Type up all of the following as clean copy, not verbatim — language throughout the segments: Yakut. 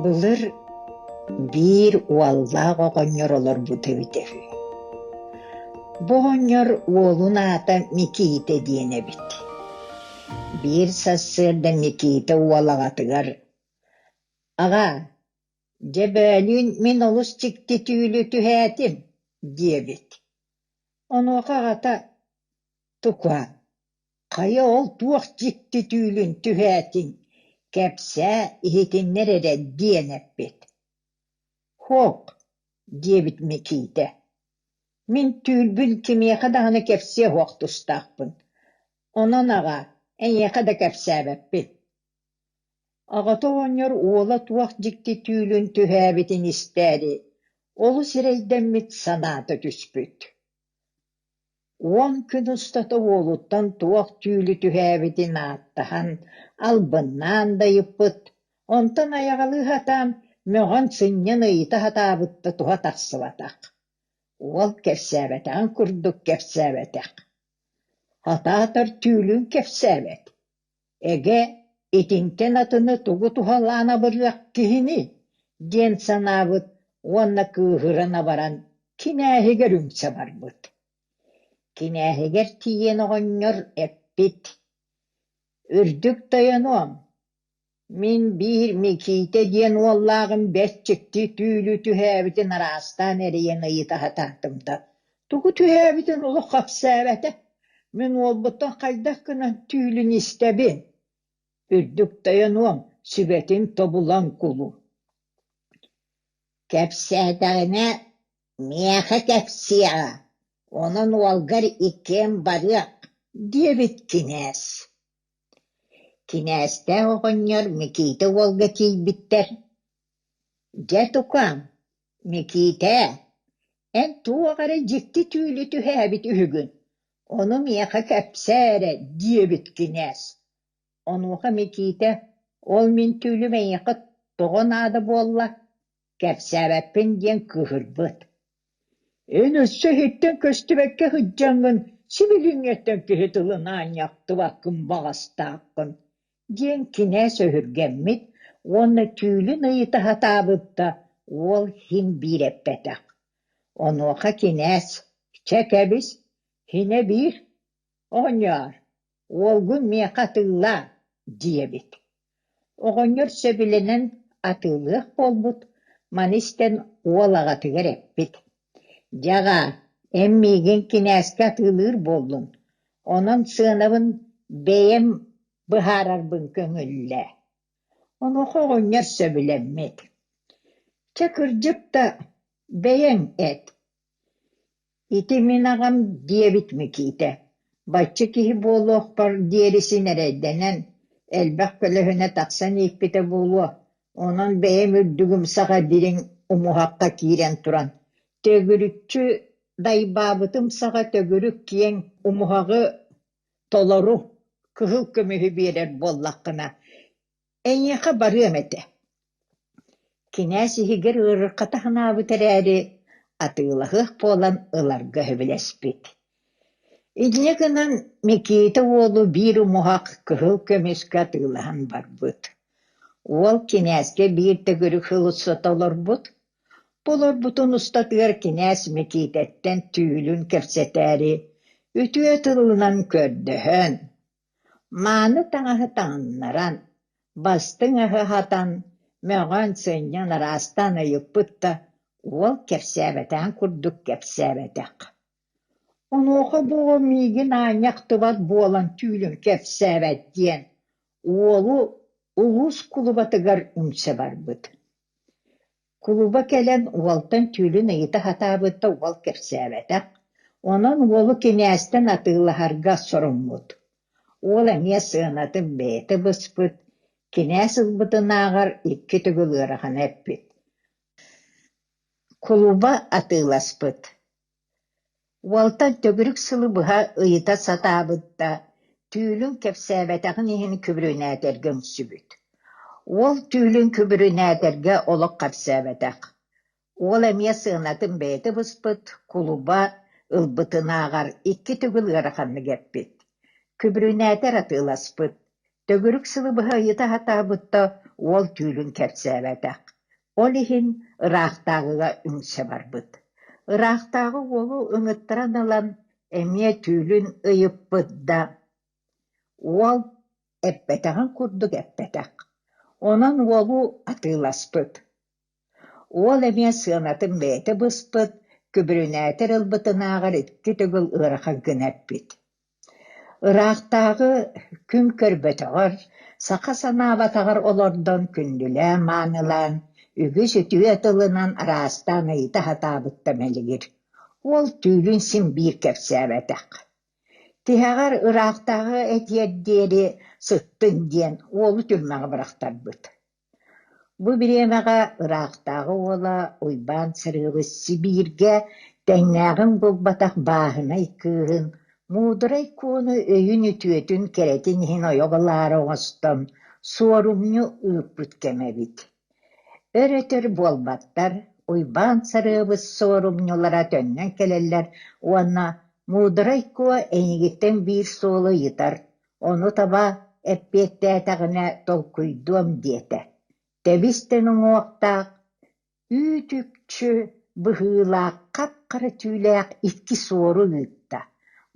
Былыр биир уоллаах оҕонньор олорбут эбитэ үһү. Бу оҕонньор уолун аата Микиитэ диэн эбит. Биир сарсыарда Микиитэ уол аҕатыгар: «Аҕаа, дьэ бөөлүүн мин олус дьикти түүлү түһээтим» диэбит. Онуоха аҕата: «Тука, хайа ол туох дьикти түүлүн түһээтиҥ, кэпсээ, иһитиннэр эрэ» диэн эппит. «Һуох» диэбит Микиитэ, «мин түүлбүн кимиэхэ даҕаны кэпсиэ суох тустаахпын, онон аҕаа, эйиэхэ да кэпсээбэппин» Аҕата оҕонньор уола туох дьикти түүлүн түһээбитин истээри, олус эрэйдэммит санаата түспүт. Уон күн устата уолуттан туох түүлү түһээбитин ааттаһан, албыннаан да ыйыппыт, онтон айаҕалыы сатаан, мөҕөн-сынньан ыйыта сатаабыт да туһа тахсыбатах. Уол кэпсээбэтэҕин курдук кэпсээбэтэх. Хатаатар түүлүн кэпсээбэт. Эгэ, итинтэн атыны тугу туһалаан абырыах киһиний диэн санаабыт уонна кыыһыран абаран кинээһигэр үҥсэ барбыт. Кинээһигэр тиийэн оҕонньор эппит: «Үрдүк тойонуом, мин биир Микиитэ диэн уоллааҕым бэрт дьикти түүлү түһээбитин араастаан эрийэн ыйыта сатаатым да, тугу түһээбитин олох кэпсээбэтэ. Мин уолбуттан хайдах гынан түүлүн истэбин? Үрдүк тойонуом, сүбэтин тобулан кулу». Кэпсээтэҕинэ, миэхэ кэпсиэҕэ, онон уолгар иккиэн барыах, диэбит кинээс. Кинээстээх оҕонньор Микиитэ уолга тиийбиттэр: «Дьэ, тукаам, Микиитээ, эн туох эрэ дьикти түүлү түһээбит үһүгүн, ону миэхэ кэпсээ эрэ» диэбит кинээс. Онуоха Микиитэ: «Ол мин түүлүм эйиэхэ тоҕо наада буолла, кэпсээбэппин» диэн кыыһырбыт. Эн өссө иһиттэн көстүбэккэ сылдьаҥҥын сибилиҥҥэттэн киһи тылын аанньахтыбаккын баҕастааххын диэн кинээс өһүргэммит уонна түүлүн ыйыта сатаабыт да уол син биир эппэтэх. Онуоха кинээс: «Чэ кэбис, синэ биир, оҕонньоор, уолгун миэхэ атыылаа» диэбит. Оҕонньор сөбүлэнэн атыылыах буолбут, маны истэн уол аҕатыгар эппит: «Дьэ аҕаа, эн миигин кинээскэ атыылыыр буоллуҥ, онон сыанабын бэйэм быһаарарбын көҥүллээ» Онуоха оҕонньор сөбүлэммит: «Чэ, кырдьык да, бэйэҥ эт, ити мин аҕам диэбит Микиитэ, бачча киһи буолуохпар диэри син эрэйдэнэн, элбэх көлөһүнэ тахсан ииппитэ буолуо, онон бэйэм үрдүгүм саҕа дириҥ умуһахха киирэн туран, төгүрүччү дайбаабытым саҕа төгүрүк киэҥ умуһаҕы толору кыһыл көмүһү биэрэр буоллаххына, эйиэхэ барыам этэ» Кинээс иһигэр ыарырҕата санаабыт эрээри, атыылаһыах буолан ыларга сөбүлэспит. Инньэ гынан Микиитэ уолу биир умуһах кыһыл көмүскэ атыылаһан барбыт. Уол кинээскэ биир төгүрүк сыл устата олорбут. Бу олорбутун устатыгар кинээс Микиитэттэн түүлүн кэпсэтээри үтүө тылынан көрдөһөн, Мааны таҥаһы таҥыннаран, бастыҥ аһы аһатан, мөҕөн-сынньан араастаан ыйыппыт да, уол кэпсээбэтэҕин курдук кэпсээбэтэх. Онуоха бу оҕо миигин аанньа ахтыбат буолан түүлүн кэпсээбэт диэн уолу улуус кулубатыгар үҥсэ барбыт. Кулуба кэлэн уолтан түүлүн ыйыта сатаабыт да уол кэпсээбэтэх, онон уолу кинээстэн атыылаһарга соруммут. Уол эмиэ сыанатын бэйэтэ быспыт, кинээс ылбытынааҕар икки төгүл ыараханы эппит. Кулуба атыыласпыт. Уолтан төгүрүк сылы быһа ыйыта сатаабыт да, түүлүн кэпсээбэтэҕин иһин күбүрүнээтэргэ үҥсүбүт. Уол түүлүн күбүрүнээтэргэ олох кэпсээбэтэх. Уол эмиэ сыанатын бэйэтэ быспыт, кулуба ылбытынааҕар икки төгүл ыараханнык эппит. Күбүрүнээтэр атыыласпыт, төгүрүк сылы быһа ыйыта сатаабыт да, уол түүлүн кэпсээбэтэх. Ол иһин ыраахтааҕыга үҥсэ барбыт. Ыраахтааҕы уолу ыҥыттаран ылан эмиэ түүлүн ыйыппыт да, уол эппэтэҕин курдук эппэтэх. Онон уолу атыыласпыт. Уол эмиэ сыанатын бэйэтэ быспыт, күбүрүнээтэр ылбытынааҕар икки төгүл ыарахан гына эппит. Ыраахтааҕы күн көрбөтөҕөр, саха санаабатаҕар олордон күндүлээн-маанылаан, үгүс үтүө тылынан араастаан ыйыта сатаабыт да мэлигир. Уол түүлүн син биир кэпсээбэтэх. Тиһэҕэр ыраахтааҕы этиэр диэри сыттын диэн уолу түрмэҕэ бырахтарбыт. Бу бириэмэҕэ ыраахтааҕы уола Уйбаан Сырыыбыс Сибииргэ тэҥнээҕин булбатах бааһынай кыыһын Муударай Куону өйүн үтүөтүн кэрэтин иһин ойох ылаары оҥостон суорумньу ыыппыт кэмэ эбит. Өр-өтөр буолбаттар, Уйбаан Сарыабыс суорумньулара төннөн кэлэллэр уонна Муударай Куо эйигиттэн биир суолу ыйытар, ону таба эппиэттээтэҕинэ толкуйдуом диэтэ. Тэбис-тэҥ уҥуохтаах, үүт-үкчү быһыылаах хап-хара түүлээх икки суору ыытта.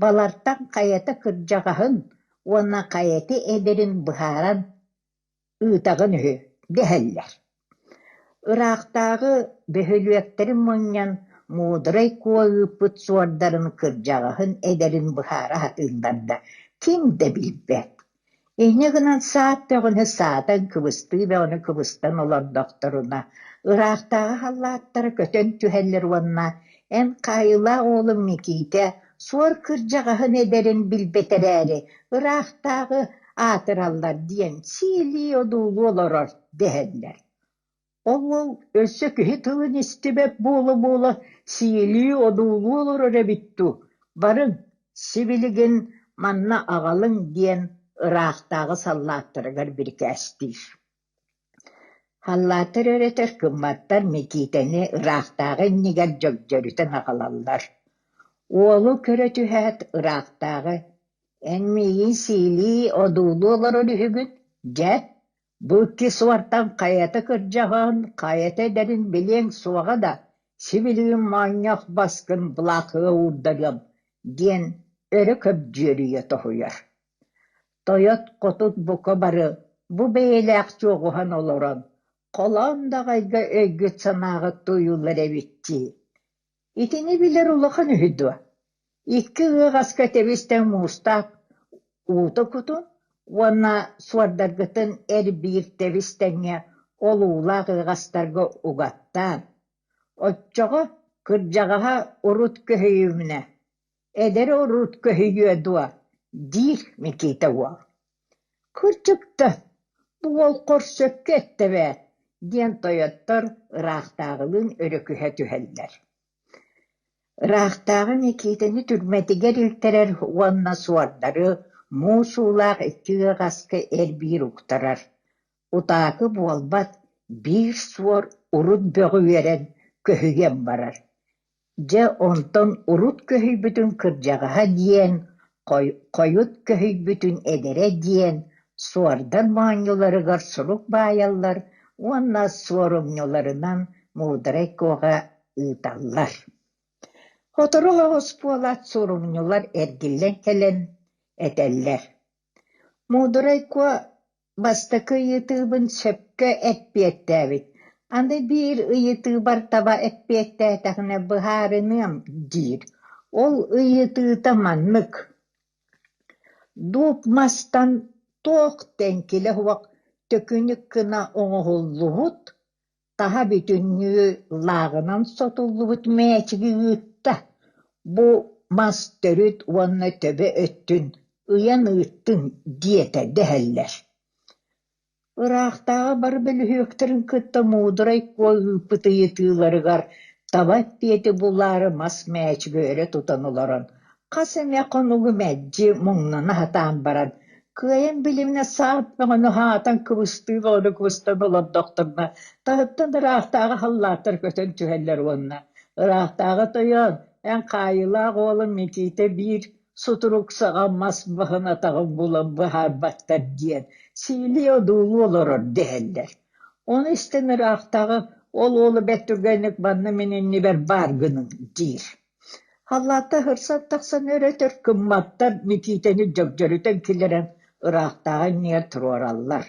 Балартан хайата кырдьаҕаһын уонна хайата эдэрин быһааран ыытаҕын үһү дэһэллэр. Ыраахтааҕы бөһүлүөктэрин мунньан Муударай Куо ыыппыт суордарын кырдьаҕаһын эдэрин быһаара сатыыллар да, ким да билбэт. Инньэ гынан саат бөҕөнү саатан, кыбыстыы бөҕөнү кыбыстан олордохторуна, ыраахтааҕы халлааттара көтөн түһэллэр уонна эн хаайыылаах уолуҥ Микиитэ суор кырдьаҕаһын эдэрин билбэт эрээри, ыраахтааҕы аатыраллар диэн сиилии одуулуу олорор дэһэллэр. Ол уол өссө киһи тылын истибэт буола-буола сиилии одуулуу олорор эбит дуу, барыҥ, сибилигин манна аҕалыҥ диэн ыраахтааҕы саллааттарыгар бирикээстиир. Халлааттар өрөтөр кымматтар Микиитэни ыраахтааҕы иннигэр дьөгдьөрүтэн аҕалаллар. Уолу көрө түһээт ыраахтааҕы «Эн миигин сиилии, одуулуу олорор үһүгүн, дьэ, бу икки суортан хайата кырдьаҕаһын, хайата эдэрин билиэҥ суоҕа да, сибилигин моонньоох баскын былаахыга уурдарыам» диэн өрө көбдьүөрүйэ тоһуйар. Тойот-хотут бука бары бу бэйэлээх чуоҕуһан олорон, холоон даҕайга өйгүт-санааҕыт тууйуллар эбит дии. Итини билэр улахан үһү дуо? Икки ыаҕаска тэбис-тэҥ муустаах уута кутун уонна суордаргытын эр-биир тэбис-тэҥҥэ ол уулаах ыаҕастарга угаттаан, оччоҕо кырдьаҕаһа урут көһүйүмүнэ, эдэр урут көһүйүө дуо диир Микиитэ уол. Кырдьык да, бу уол хорсөккө эттэ эбээт диэн тойоттор ыраахтааҕылыын өрүкүһэ түһэллэр. Ыраахтааҕы Микиитэни түрмэтигэр илтэрэр уонна суордары муус уулаах икки ыаҕаска эр-биир уктарар. Утаакы буолбат, биир суор урут бөҕү үөрэн, көһүйэн барар. Дьэ онтон урут көһүйбүтүн кырдьаҕаһа диэн, хойут көһүйбүтүн эдэрэ диэн суордар моонньуларыгар сурук баайаллар уонна суорумньуларынан Муударай Куоҕа ыыталлар. Сотору соҕус буолаат суорумньулар эргиллэн кэлэн этэллэр: «Муударай Куо Бастакы ыйытыыбын сөпкө эппиэттээбит, аны биир ыйытыыбар таба эппиэттээтэҕинэ быһаарыныам диир. Ол ыйытыыта маннык: дууп мастан туох тэҥкилэ суох төкүнүк гына оҥоһуллубут, таһа бүтүннүү лааҕынан сотуллубут мээчиги ыытта, бу мас төрүт уонна төбө өттүн ыйан ыыттын диэтэ дэһэллэр. Ыраахтааҕы бары бөлүһүөктэрин кытта Муударай Куо ыыппыт ыйытыыларыгар таба эппиэти булаары мас мээчиги өрө тутан олорон, хас эмэ хонугу мэлдьи муҥнана сатаан баран, кыайан билиминэ саат бөҕөнү аһаатан кыбыстыы бөҕөнү кыбыстан олордохторуна, таһыттан ыраахтааҕы халлааттар көтөн түһэллэр уонна «Ыраахтааҕы тойон, эн хаайыылаах уолуҥ Микиитэ биир сутурук саҕа мас баһын атаҕын булан быһаарбаттар диэн сиилии одуулуу олорор» дэһэллэр. Ону истэн ыраахтааҕы Ол уолу бэрт түргэнник манна мин иннибэр баар гыныҥ диир. Халлаата сырсан тахсан өрө-өтөр гымматтар Микиитэни дьөгдьөрүтэн киллэрэн ыраахтааҕы иннигэр туруораллар.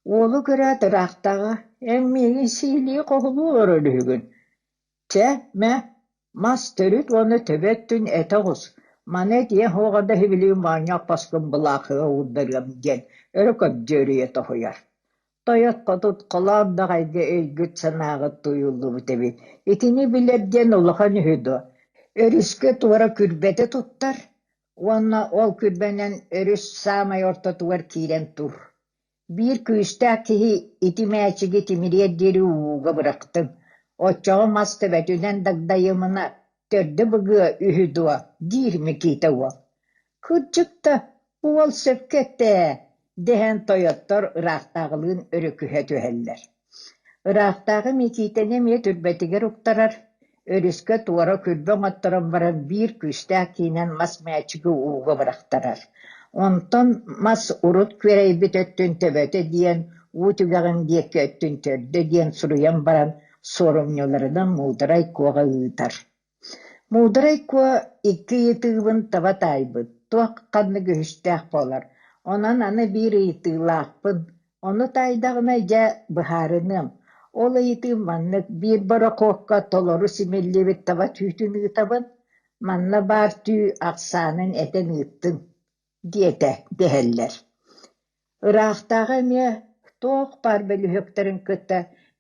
Уолу көрөөт ыраахтааҕы «Эн миигин сиилии-хоһулуу олорор үһүгүн, чэ, мэ, мас төрүт уонна төбө өттүн этэ оҕус, маны этиэ суоҕа да сибилигин моонньоох баскын былаахыга уурдарыам» диэн өрө көбдьүөрүйэ тоһуйар. Тойот-хотут холоон даҕайга өйгүт-санааҕыт тууйуллубут эбит, итини билэр диэн улахан үһү дуо, өрүскэ туора күрбэтэ туттар уонна ол күрбэнэн өрүс саамай ортотугар киирэн тур. Биир күүстээх киһи ити мээчиги тимириэр диэри ууга бырахтын, оччоҕо мас төбөтүнэн дагдайымына төрдө быгыа үһү дуо, диир Микиитэ уол. Кырдьык да, уол сөпкө эттэ ээ, дэһэн тойоттор ыраахтааҕылыын өрүкүһэ түһэллэр. Ыраахтааҕы Микиитэни эмиэ түрбэтигэр уктарар, өрүскэ туора күрбэ оҥотторон баран биир күүстээх киинэн мас мээчиги ууга бырахтарар. Онтон мас урут күөрэйбит өттүн төбөтө диэн, уу түгэҕин диэки өттүн төрдө диэн суруйан баран суорумньуларынан Муударай Куоҕа ыытар. Муударай Куо икки ыйытыыбын таба таайбыт, туох ханнык үһүстээх буолар, онон аны биир ыйытыылаахпын, ону таайдаҕына дьэ быһаарыныам. Ол ыйытыым маннык: биир борокуокка толору симиллибит таба түүтүн ыытабын, манна баар түү ахсаанын этэн ыыттын диэтэ дэһэллэр. Ыраахтааҕы эмиэ туох баар бөлүһүөктэрин кытта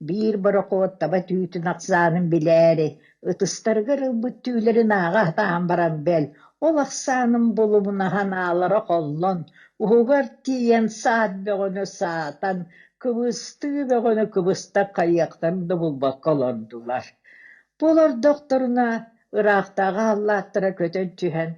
биир борохуот таба түүтүн ахсаанын билээри, ытыстарыгар ылбыт түүлэрин ааҕа сатаан баран бэл, ол ахсаанын булумунаһан аалара холлон, уһугар тиийэн саат бөҕөнү саатан, кыбыстыы бөҕөнү кыбыста хайыахтарын да булбакка олордулар. Бу олордохторуна ыраахтааҕы аллааттара көтөн түһэн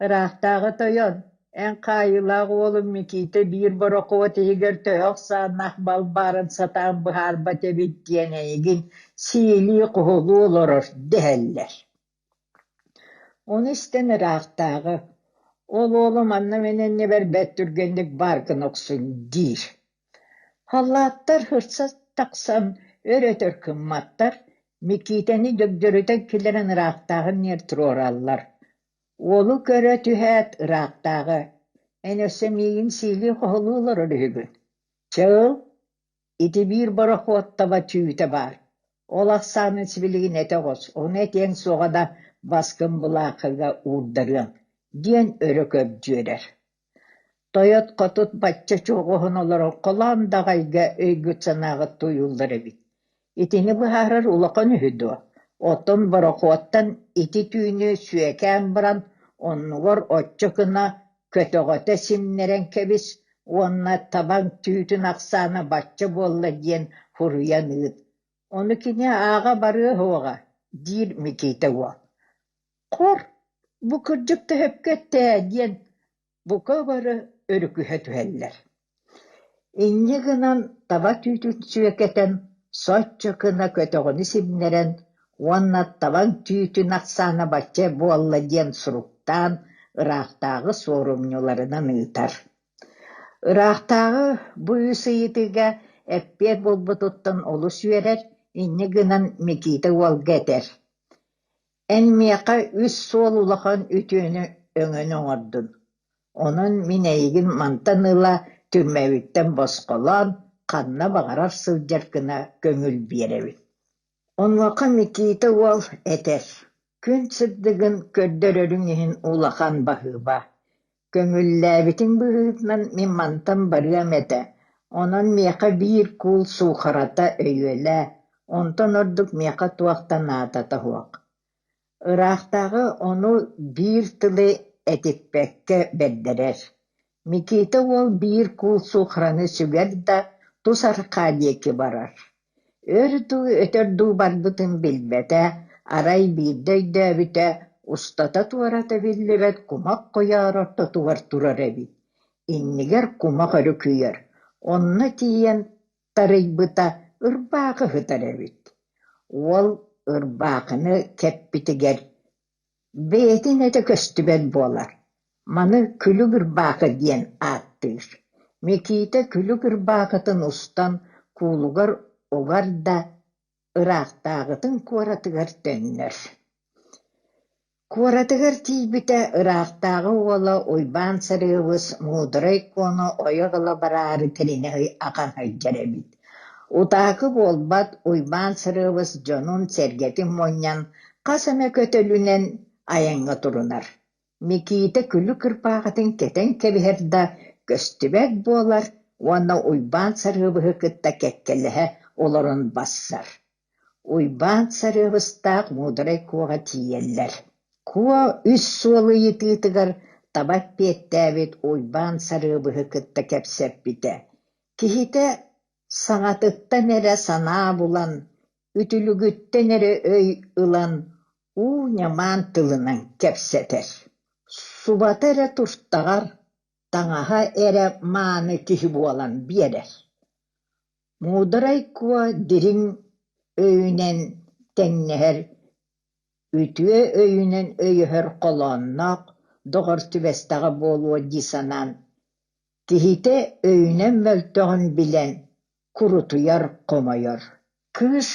Ыраахтааҕы тойон, эн хаайыылаах уолуҥ Микиитэ биир борокуот иһигэр төһө ахсааннаах балбаарын сатаан быһаарбат эбит диэн эйигин сиилии-хоһулуу олорор дэһэллэр. Ону истэн ыраахтааҕы, ол уолу манна мин иннибэр бэрт түргэнник баар гына охсун диир. Халлааттар сырса тахсан өр-өтөр гымматтар, Микиитэни дьөгдьөрүтэн киллэрэн ыраахтааҕы иннигэр туруораллар. Уолу көрө түһээт, ыраахтааҕы: «Эн өссө миигин сиилии-хоһулуу олорор үһүгүн. Чэ ыл, ити биир борохуот таба түүтэ баар. Ол ахсаанын сибилигин этэ оҕус, ону этиэҥ суоҕа да баскын былаахыга уурдарыаҥ» диэн өрө көбдьүөрэр. Тойот-хотут бачча чуоҕуһун олорон холоон даҕайга өйгүт-санааҕыт тууйуллар эбит. Итини быһаарар улахан үһү дуо? Оттон борохуоттан ити түүнү сүөкээн баран, оннугар оччо гына көтөҕөтө симнэрэн кэбис уонна табаҥ түүтүн ахсаана бачча буолла диэн суруйан ыыт. Ону кини ааҕа барыа суоҕа, диир Микиитэ уол. Хор, бу кырдьык да сөпкө эттэ ээ диэн бука бары өрүкүһэ түһэллэр. Инньэ гынан таба түүтүн сүөкэтэн, соччо гына көтөҕөнү симнэрэн уонна табаҥ түүтүн ахсаана бачча буолла диэн суруктаан ыраахтааҕы суорумньуларынан ыытар. Ыраахтааҕы бу үс ыйытыыга эппиэт булбутуттан олус үөрэр, инньэ гынан Микиитэ уолга этэр: «Эн миэхэ үс суол улахан үтүөнү өҥөнү оҥордун, онон мин эйигин мантан ыла түрмэбиттэн босхолоон, ханна баҕарар сылдьар гына көҥүл биэрэбин». Онуоха Микиитэ уол этэр: «Күн сырдыгын көрдөрөрүҥ иһин улахан баһыыба. Көҥүллээбитиҥ быһыытынан мин мантан барыам этэ, онон миэхэ биир куул суухарата өйүөлээ, онтон ордук миэхэ туох да наадата суох». Ыраахтааҕы ону биир тылы этиппэккэ бэрдэрэр. Микиитэ уол биир куул суухараны сүгэр да, тус арҕаа диэки барар. Өр дуу, өтөр дуу барбытын билбэтэ, арай биирдэ өйдөөбүтэ, устата-туората биллибэт кумах хойоор ортотугар турар эбит, иннигэр кумах өрүкүйэр, онно тиийэн тарыйбыта ырбаахы сытар эбит. Уол ырбаахыны кэппитигэр бэйэтин этэ көстүбэт буолар, маны күлүк ырбаахы диэн ааттыыр. Микиитэ күлүк ырбаахытын устан куулугар угар да. Ыраахтааҕытын куоратыгар төннөр. Куоратыгар тиийбитэ ыраахтааҕы уола Уйбаан Сарыабыс муударай Куону ойох ыла бараары тэринэ ахан сылдьар эбит. Утаакы буолбат Уйбаан Сарыабыс дьонун-сэргэтин мунньан хас эмэ көтөлүнэн айаҥҥа турунар. Микиитэ күлүк ырбаахытын кэтэн кэбиһэр да, көстүбэт буолар уонна Уйбаан Сарыабыһы кытта кэккэлэһэ олорон бассар. Уйбаан Сарыабыстаах Муударай Куоҕа тиийэллэр. Куо үс суол ыйытыытыгар таба эппиэттээбит Уйбаан Сарыабыһы кытта кэпсэппитэ. Киһитэ саҥатыттан эрэ санаа булан, үтүлүгүттэн эрэ өй ылан уу ньамаан тылынан кэпсэтэр. Субата эрэ туртаҕар, таҥаһа эрэ мааны киһи буолан биэрэр. Муударай Куо дириҥ өйүнэн тэҥнэһэр, үтүө өйүнэн өйөһөр холоонноох доҕор түбэстэҕэ буолуо дии санаан, киһитэ өйүнэн мөлтөҕүн билэн, курутуйар, хомойор. Кыыс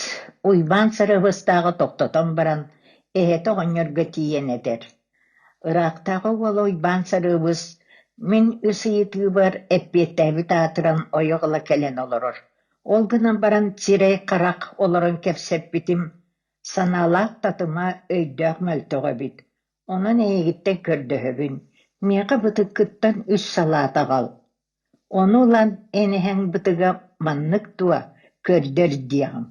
Уйбаан Сарыабыстааҕы тохтотон баран, эһэтэ оҕонньорго тиийэн этэр: «Ыраахтааҕы уола Уйбаан Сарыабыс мин үс ыйытыыбар эппиэттээбит аатыран ойох ыла кэлэн олорор. Ол гынан баран сирэй-харах олорон кэпсэппитим, санаалаах татыма өйдөөх мөлтөх эбит. Онон эйигиттэн көрдөһөбүн, миэхэ бытыккыттан үс салаат аҕал. Ону ылан эн эһэҥ бытыга маннык дуо, көрдөр диэҕим.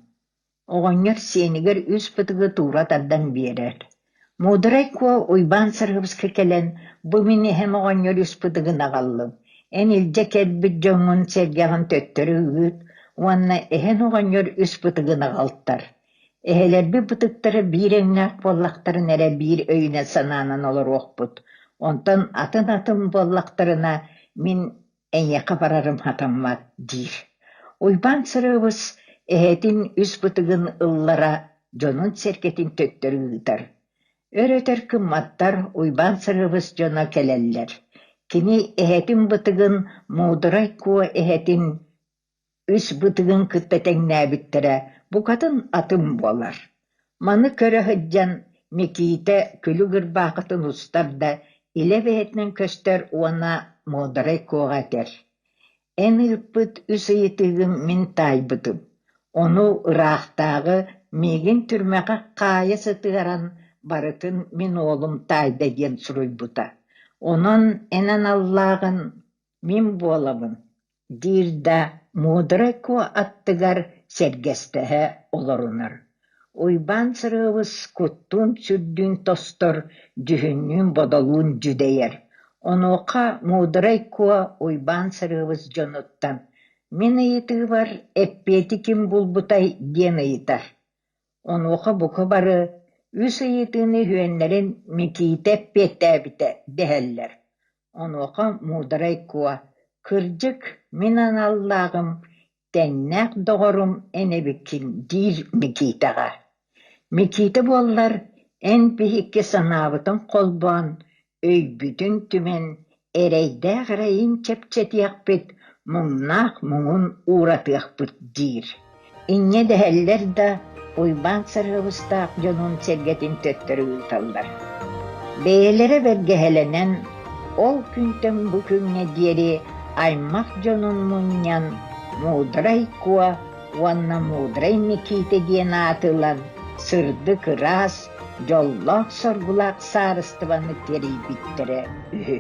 Оҕонньор сиэнигэр үс бытыгы туура тардан биэрэр. Муударай Куо Уйбаан Сарыабыска кэлэн, бу мин эһэм оҕонньор үс бытыгын аҕаллым, эн илдьэ кэлбит дьоҥҥун-сэргэҕин төттөрү ыыт уонна эһэн оҕонньор үс бытыгын аҕалтар. Эһэлэрбит бытыктара биир өҥнөөх буоллахтарына эрэ биир өйүнэн-санаанан олоруохпут, онтон атын-атын буоллахтарына мин эйиэхэ барарым хатаммат диир. Уйбаан Сырыабыс эһэтин үс бытыгын ыллара дьонун-сэргэтин төттөрү ыытар. Өр-өтөр кымматтар Уйбаан Сырыабыс дьоно кэлэллэр. Кини эһэтин бытыгын Муударай Куо эһэтин үс бытыгын кытта тэҥнээбиттэрэ букатын атын буолар. Маны көрө сылдьан Микиитэ күлүк ырбаахытын устар да илэ бэйэтинэн көстөр уонна Муодарай Куоҕа этэр: «Эн ыыппыт үс ыйытыыгын мин таайбытым, ону ыраахтааҕы миигин түрмэҕэ хаайа сытыаран барытын мин уолум таайда диэн суруйбута. Онон эн аналлааҕын мин буолабын» диир да Муударай Куо аттыгар сэргэстэһэ олорунар. Уйбаан Сырыабыс куттуун-сүрдүүн тостор, дьүһүннүүн-бодолуун дьүдэйэр. Онуоха Муударай Куо Уйбаан Сырыабыс дьонуттан «Мин ыйытыыбар эппиэти ким булбутай?» диэн ыйытар. Онуоха бука бары үс ыйытыыны үһүөннэрин Микиитэ эппиэттээбитэ дэһэллэр. Онуоха Муударай Куо: «Кырдьык, мин аналлааҕым, тэҥнээх доҕорум эн эбиккин» диир Микиитэҕэ. Микиитэ буоллар, эн биһикки санаабытын холбоон, өйбүтүн түмэн, эрэйдээх эрэйин чэпчэтиэхпит, муҥнаах муҥун ууратыахпыт диир. Инньэ дэһэллэр да, Уйбаан Сарыабыстаах дьонун-сэргэтин төттөрү ыыталлар. Бэйэлэрэ бэргэһэлэнэн, ол күнтэн бу күҥҥэ диэри аймах дьонун мунньан, Муударай Куо уонна Муударай Микиитэ диэн ааты ылан, сырдык ыраас, дьоллоох-соргулаах саарыстыбаны тэрийбиттэрэ үһү.